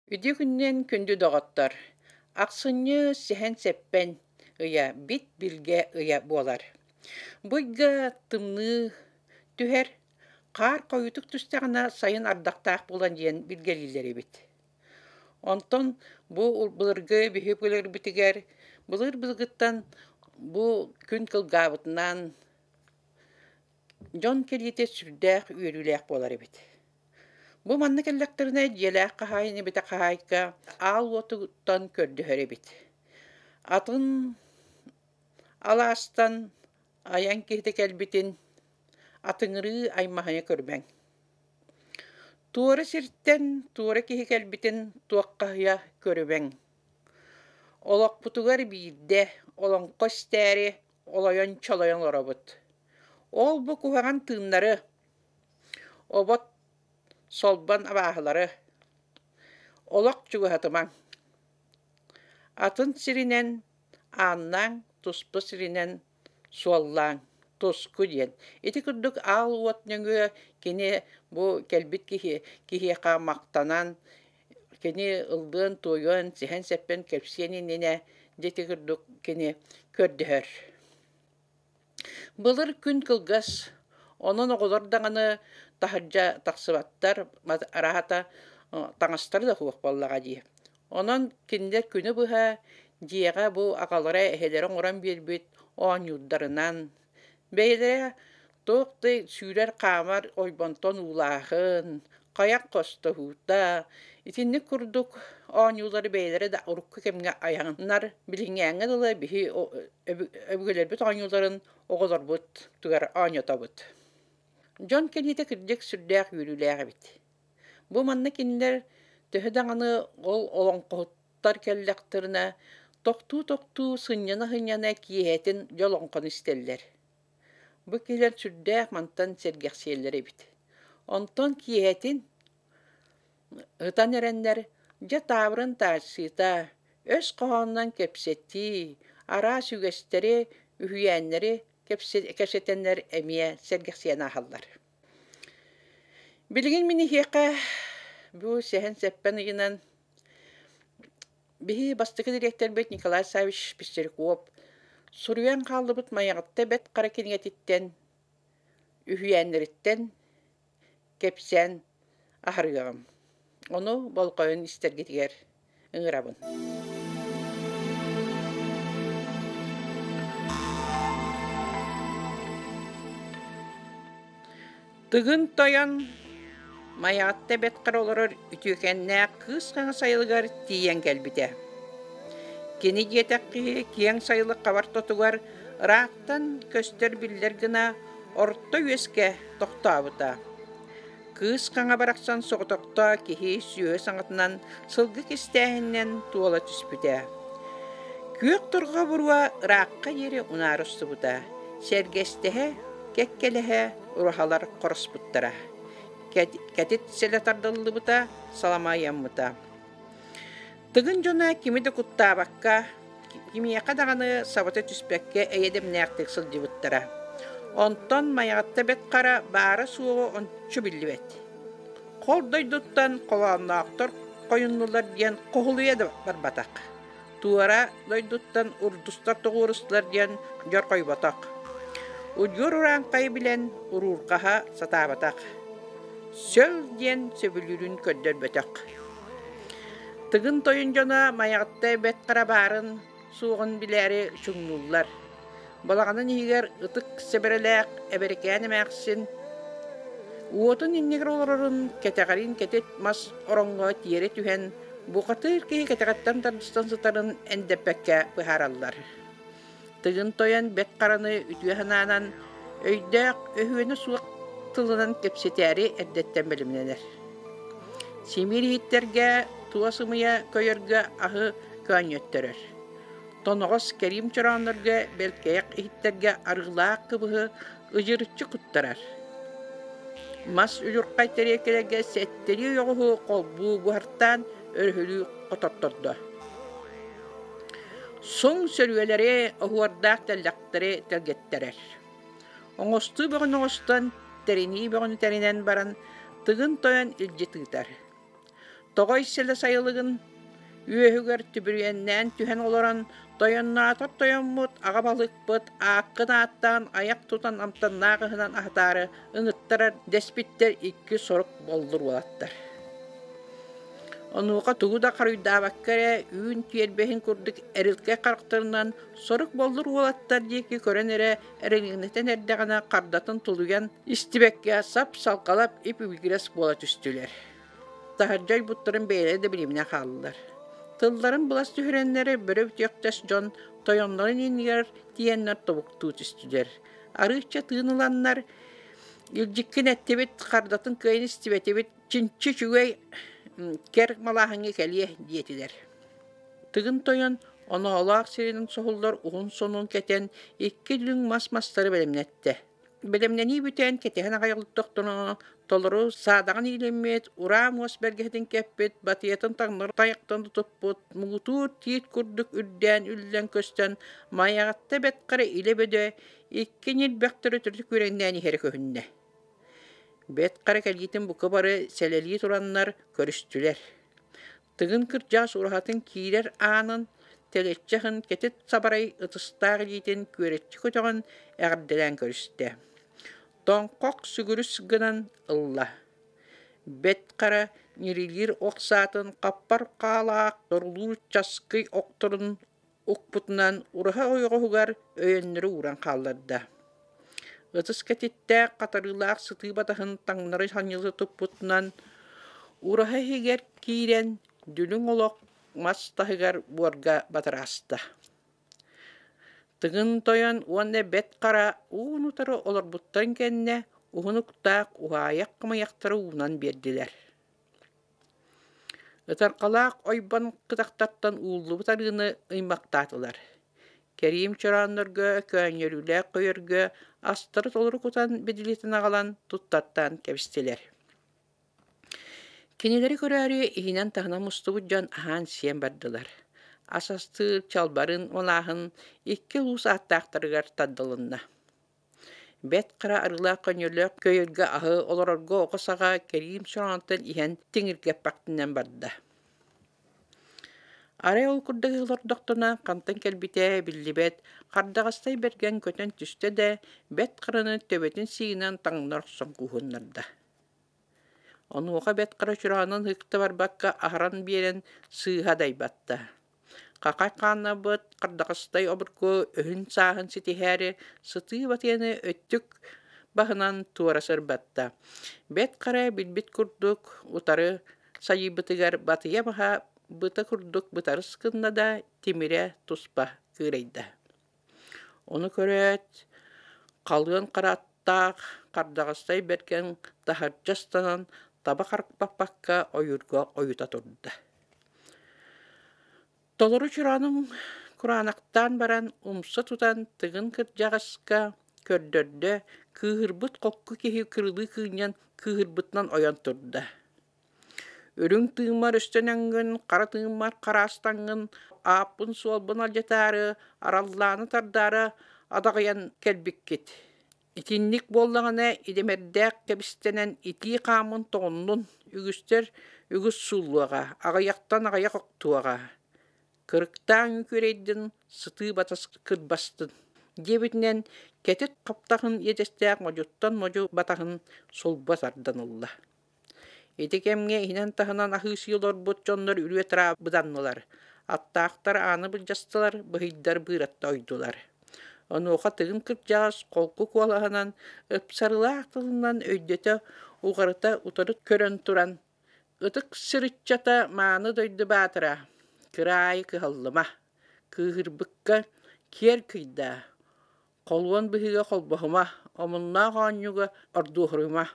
Үтүө күнүнэн күндү доҕоттор! Ахсынньы сэһэн-сэппэн ыйа бит-билгэ ыйа буолар. Бу ыйга тымныы түһэр, хаар хойутук түстэҕинэ сайын ардахтаах буолан диэн билгэлииллэр эбит. Онтон бу былыргы биһи былырбытыгар былыр-былыргыттан бу күн кылгаабытынан дьон кэлиитэ сүрдээх үөрүүлээх буолар эбит. Бу манна кэллэхтэринэ дьиэлээх хаһаайын эбэтэ хаһаайка аал уотуттан көрдөһөр эбит. Атын алаастан айан киһитэ кэлбитин атыҥырыы аймаһыйа көрбөҥ. Туора сиртэн туора киһи кэлбитин туоххаһыйа көрүбэҥ. Олохпутугар биирдэ олоҥхо истээри олойон-чолойон олоробут. Ол бу куһаҕан тыыннары Обот солбон абааһылары олох чугаһатымаҥ, атын сиринэн ааннааҥ, туспа сиринэн суоллааҥ, туску диэн. Ити курдук аал уот нөҥүө кини бу кэлбит киһи киһиэхэ махтанан, кини ыллыан-туойуон, сиһэн-сэппэн кэпсиэн иннинэ дьэ ити курдук кини көрдөһөр. Былыр күн кылгас, онон оҕолор даҕаны таһырдьа тахсыбаттар, арааһата таҥастара да суох буоллаҕа дии. Онон кинилэр күнү быһа дьиэҕэ бу аҕалара, эһэлэрэ оҥорон биэрбит оонньуурдарынан, бэйэлэрэ туох да сүүрэр-хаамар ойбонтон уулааһын, хайах хостоһуута, итинник курдук оонньуулары бэйэлэрэ да урукку кэмҥэ айаннар билиҥҥээҥҥэ дылы биһи өбүгэлэрбит оонньууларын оҕолорбут тугар оонньотобут. Дьон кэлиитэ кырдьык сүрдээх үөрүүлээх эбит. Бу манна кинилэр төһө даҕаны ол олоҥхоһуттар кэллэхтэринэ тохтуу-тохтуу сынньана-сынньана киэһэтин дьолоҥхону истэллэр. Бу киһилэр сүрдээх мантан сэргэхсийэллэр эбит. Онтон киэһэтин ытан эрэннэр, дьэ таабырын таайсыыта, өс хоһоонунан кэпсэтии, араас үгэстэри, үһүйээннэри кэпсэтэннэр эмиэ сэргэхсийэн ааһаллар. Билигин мин эһиэхэ бу сэһэн-сэппэн ыйынан Биһи бастакы дириэктэрбит Николай Саввич Пестеряков суруйан хааллыбыт Майаҕатта Бэрт Хара кинигэтиттэн, үһүйээннэриттэн кэпсээн аһарыаҕым. Ону болҕойон истэргитигэр ыҥырабын. Тыгын Тойон Майаҕатта Бэрт Хара олорор үтүөкэннээх кыыс хаҥа сайылыгар тиийэн кэлбитэ. Кини диэтэх киһи киэҥ сайылык хабар тотугар ыраахтан көстөр биллэр гына орто үөскэ тохтообута. Кыыс хаҥа барахсан соҕотохто киһи сүөһү саҥатынан сылгы кистээһининэн туола түспүтэ. Күөх торҕо буруо ыраахха диэри унаара устубута, сэргэстэһэ, кэккэлэһэ ураһалар хороспуттара. Кэтит сэлэ тардыллыбыта, саламайаммыта. Тыгын дьоно кими да куттаабакка, кимиэхэ даҕаны сабыта түспэккэ эйэ-дэмнээхтик сылдьыбыттара. Онтон Майаҕатта Бэрт Хара баара-суоҕа ончу биллибэт. Хол дойдуттан холоонноохтор хойуннулар диэн хоһулуйа да барбатах. Туора дойдуттан урдустар тоҕуорустулар диэн дьорҕойботох. Удьуор урааҥхайы билэн уруурҕаһа сатаабатах. Сөл диэн сөбүлүүрүн көрдөрбөтөх. Тыгын тойон дьоно Майаҕаттай Бэрт Хара баарын суоҕун билээри чуҥнууллар. Балаҕанын иһигэр ытык сэбэрэлээх Эбэрикээн эмээхсин уотун иннигэр олорорун кэтэҕэриин кэтит мас ороҥҥо тиэрэ түһэн бухатыыр киһи кэтэҕиттэн тардыстан сытарын эндэппэккэ быһаараллар. Тыгын Тойон Бэрт Хараны үтүө санаанан өйдөөх, өһүөнэ суох тылынан кэпсэтээри эрдэттэн бэлэмнэнэр. Симиир иһиттэргэ туос сымыйа көйөргө аһы көөнньөттөрөр. Тоноҕос кэриим чорооннорго бэлкэйэх иһиттэргэ арыылаах кыбыһы ыдьырыччы куттарар. Мас удьурхай тэриэлкэлэргэ сэттэлии ойоҕоһу холбуу буһартаан өрөһөлүү хототтордо. Суҥ сөрүөлэри, оһуордаах тэллэхтэри тэлгэттэрэр. Оҥостуу бөҕөнү оҥостон, тэринии бөҕөнү тэринэн баран, Тыгын Тойон илдьи тыытар. Тоҕой сэлэ сайылыгын үөһүгэр түбүрүөннээн түһэн олорон тойонноотор тойоммут, аҕа балыкпыт ааккын ааттаан айах тутан амтаннаах ыһынан аһатаары ыҥыттарар дэспиттэр икки сорук боллур уолаттар. Онуоха тугу да хоруйдаабакка эрэ үүн тиэрбэһин курдук эрилкэй харахтарынан сорук боллур уолаттар диэки көрөн эрэ эрэҥнэтэн эрдэҕинэ хардатын тулуйан истибэккэ сап-салҕалап ип-ибигирэс буола түстүлэр. Таһырдьа ойбуттарын бэйэлэрэ да билиминэ хааллылар. Тылларын былас түһэрэннэри бөрө бүтүөхтэс дьон тойоннорун иннигэр тиийэннэр тобуктуу түстүлэр. Арыычча тыын ыланнар, илдьиккин эттибит, хардатын кыайан истибэтибит, чинчи үчүгэй кэр малааһыҥҥа кэлиэ диэтилэр. Тыгын Тойон оноолоох сиринэн соһуллар уһун сонун кэтэн икки дүлүҥ мас мастары бэлэмнэттэ. Бэлэмнэнии бүтэн, кэтэһэн аҕай олордохторуна, толору саадаҕын иилиммит, ураа муос бэргэһэтин кэппит, батыйатын таҥнары тайахтан тутуппут, муҥутуур тиит курдук үрдээн үллэн көстөн, Майаҕатта Бэт Хара илэ бөдө икки ньилбэхтэри төрүт күрэҥнээн иһэрэ көһүннэ. Бэт Хара кэлиитин бука бары сэлэлии тураннар көрүстүлэр. Тыгын кырдьаҕас ураһатын киирэр аанын тэлэччи аһын кэтит сабарай ытыстаах илиитин күөрэччи көтөҕөн эҕэрдэлээн көрүстэ. Тоҥхох сүгүрүс гынан ылла. Бэт Хара ньирилиир ох саатын хаппар хаалаах торулуур часкый охторун укпутунан ураһа ойоҕоһугар өйөннөрү ууран хаалларда. Ытыс кэтиттээх хатарыылаах сытыы батаһын таҥнары санньылы туппутунан ураһа иһигэр киирэн дүлүҥ олох мас таһыгар буорга батыраста. Тыгын Тойон уонна Бэт Хара уун-утары олорбуттарын кэннэ уһун уктаах уһаайах хамыйахтары уунан биэрдилэр. Ытарҕалаах ойбон кытахтартан ууллубут арыыны ыймахтаатылар. Кэриим чорооннорго, көөнньөрүүлээх көйөргө астары толору кутан бидилитин аҕалан туттартаан кэбистилэр. Кинилэри көрөөрү иһинэн-таһынан мустубут дьон аһаан-сиэн бардылар. Ас астыыр чалбарын малааһын икки улуус ааттаахтарыгар тардылынна. Бэрт Хара арыылаах көнньөлөөх көйөргө аһы олорорго оҕо саҕа кэриим чороонтон иһэн тиҥиргэппэхтинэн барда. Арай ол курдук олордохтуна хантан кэлбитэ биллибэт, хардаҕастай бэргэн көтөн түстэ да, Бэрт Хараны төбөтүн сиигинэн таҥнары охсон кууһуннарда. Онуоха Бэрт Хара чороонун ыһыкта барбакка аһаран биэрэн сыыһа дайбатта. Хахай хааннабыт хардаҕастай обургу өһүн-сааһын ситиһээри сытыы батыйаны өттүк баһынан туора сырбатта. Бэрт Хара билбит курдук утары сайыйбытыгар батыйа баһа быта курдук бытарыс гынна да тимирэ туспа кыырайда. Ону көрөөт, халыан харааттаах хардаҕастай бэргэн таһырдьа ыстанан таба харбаппакка ойуурга ойута турда. Толору чороонун кураанахтаан баран умса тутан Тыгын кырдьаҕаска көрдөрдө, кыыһырбыт холку киһи кырылыы кыынньан кыыһырбытынан ойон турда. Үрүҥ тыыммар өстөнөҥҥүн, хара тыыммар хараастаҥҥын, ааппын-суолбун алдьатаары, араллааны тардаары адаҕыйан кэлбиккит. Итинник буоллаҕына идэмэрдээх кэбистэнэн итии хааммын тоҕуннун, үгүстэр үгүс сууллуоҕа, аҕыйахтан аҕыйах охтуоҕа. Кырыктаан үҥкүрэйдин, сытыы батас кырбастын диэбитинэн кэтит хаптаһын иэдэстээх модьуттан модьу батаһын сулба тардан ылла. Ити кэмҥэ иһинэн-таһынан аһыы-сии олорбут дьоннор үрүө-траа быданнылар, аттаахтар ааны былдьастылар, быһыйдар быыратта ойдулар. Онуоха Тыгын кырдьаҕас холку куолаһынан, ыпсарылаах тылынан өйдөтө, уҕарыта утары көрөн туран: «Ытык сырыччата мааны дойду баатыра, кыраайы кыһаллыма, кыыһырбыкка киэр кыйдаа, холуон быһыыга холбоһума, омуннаах оонньууга ордуоһурума.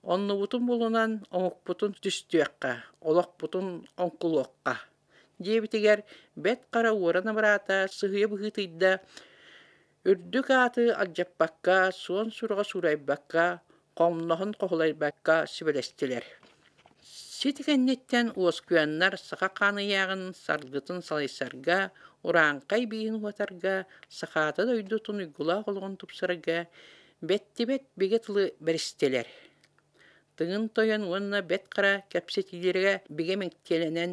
Оннубутун булунан омукпутун түстүөххэ, олохпутун оҥкулуохха» диэбитигэр Бэрт Хара уоран абыраата, сыһыйа быһыытыйда, үрдүк ааты алдьаппакка, суон сураҕы суурайбакка, хомноһун хоһулайбакка сүбэлэстилэр. Сити кэнниттэн уоскуйаннар саха хаан ыйааҕын саргытын салайсарга, урааҥхай бииһин уһатарга, сахаата дойдутун уйгулаах олоҕун тупсарарга бэттибэт бигэ тылы бэристилэр. Тыгын Тойон уонна Бэт Хара кэпсэтиилэргэ бигэ мэктиэлэнэн,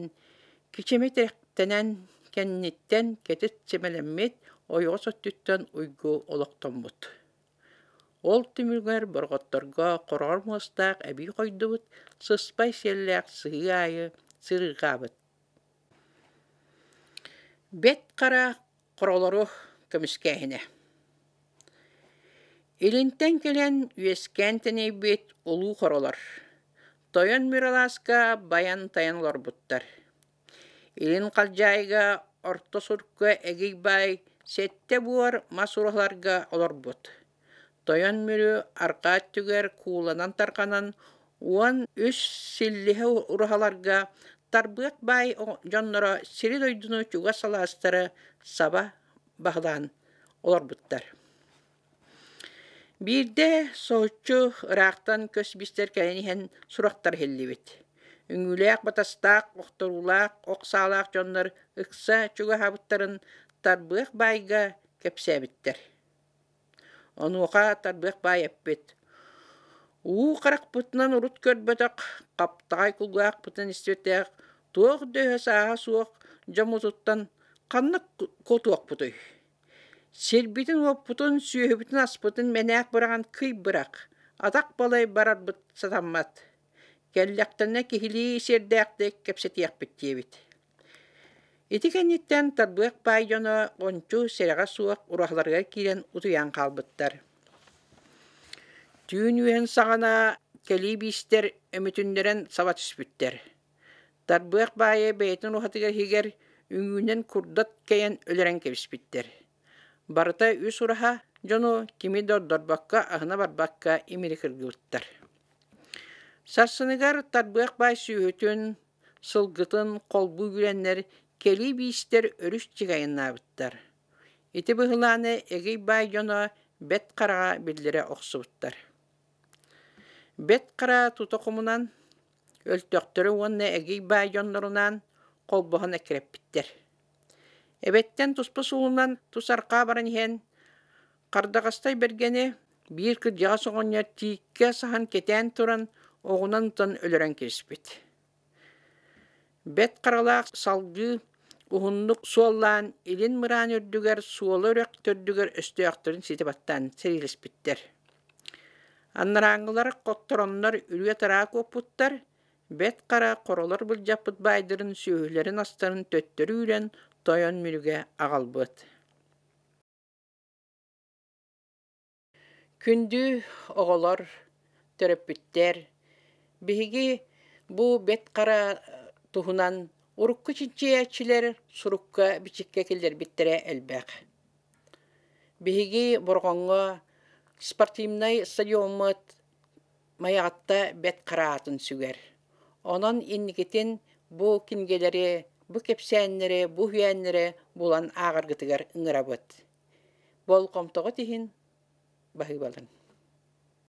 кичэмэ тирэхтэнэн кэнниттэн кэтит сэмэлэммит ойоҕос өттүттэн уйгу олохтоммут. Ол түмүгэр борҕотторго хороҕор муостаах эбии хойдубут, сыспай сиэллээх сыһыы аайы сырыырҕаабыт. Бэт Хара хоролору көмүскээһинэ Илинтэн кэлэн үөскээн тэнийбит улуу хоролор Тойон Миралааска байан-тайан олорбуттар. Илин Халдьаайыга Орто Сурка Эгий баай сэттэ буор мас ураһаларга олорбут. Тойон Мүрү арҕаа өттүгэр кууланан тарҕанан 13 силлиһэ ураһаларга Тарбыах баай дьонноро сири-дойдуну чугас алаастары саба баһылаан олорбуттар. Биирдэ соһуччу ыраахтан көс бистэр кэлэн иһэн сурахтар иһиллибит. Үҥүүлээх батастаах, охторуулаах, ох саалаах дьоннор ыкса чугаһаабыттарын Тарбыах баайга кэпсээбиттэр. Онуоха Тарбыах баай эппит: «Уу харахпытынан урут көрбөтөх, хаптаҕай кулгаахпытынан истибэтэх, туох да өһө-сааһа суох дьоммутуттан ханна куотуохпутуй? Сирбитин-уоппутун, сүөһүбүтүн-аспытын мэнээк быраҕан кый бырах, атах балай барарбыт сатаммат. Кэллэхтэринэ киһилии сиэрдээхтик кэпсэтиэхпит» диэбит. Ити кэнниттэн Тарбыах баай дьоно ончу сэрэҕэ суох ураһаларыгар киирэн утуйан хаалбыттар. Түүн үөһүн саҕана кэлии биистэр өмүтүннэрэн саба түспүттэр. Тарбыах баайа бэйэтин ураһатыгар иһигэр үҥүүнэн курдат кэйэн өлөрөн кэбиспиттэр. Барыта үс ураһа дьону кими да ордорбокко, аһына барбакка имири кыргыбыттар. Сарсыныгар Тарбыах баай сүөһүтүн, сылгытын холбуу үүрэннэр кэлии биистэр өрүс чыгайыннаабыттар. Ити быһылааны Эгий баай дьоно Бэт Хараҕа биллэрэ охсубуттар. Бэт Хара тута хомунан, өлтөхтөрү уонна Эгий баай дьоннорунаан холбоһон эккирэппиттэр. Эбэттэн туспа суолунан тус арҕаа баран иһэн Хардаҕастай Бэргэни биир кырдьаҕас оҕонньор тииккэ саһан кэтээн туран оҕунан ытан өлөрөн кэбиспит. Бэт Харалаах салгыы уһуннук суоллаан илин мыраан үрдүгэр суола үрэх төрдүгэр өстөөхтөрүн ситэ баттаан сэриилэспиттэр. Анарааҥҥылар хоттороннор үрүө-тараа куоппуттар, Бэт Хара хоролор былдьаппыт баайдарын сүөһүлэрин-астарын төттөрү үүрэн Тойон Мүрүгэ аҕалбыт. Күндү оҕолор, төрөппүттэр, биһиги бу Бэт Хара туһунан урукку чинчийээччилэр сурукка-бичиккэ киллэрбиттэрэ элбэх. Биһиги Борҕоҥҥо спортивнай стадиоммут Майаҕатта Бэт Хара аатын сүгэр. Онон инникитин бу кинигэлэри, бу кэпсээннэри, бу үһүйээннэри булан ааҕаргытыгар ыҥырабыт. Болҕомтоҕут иһин баһыыбалыҥ.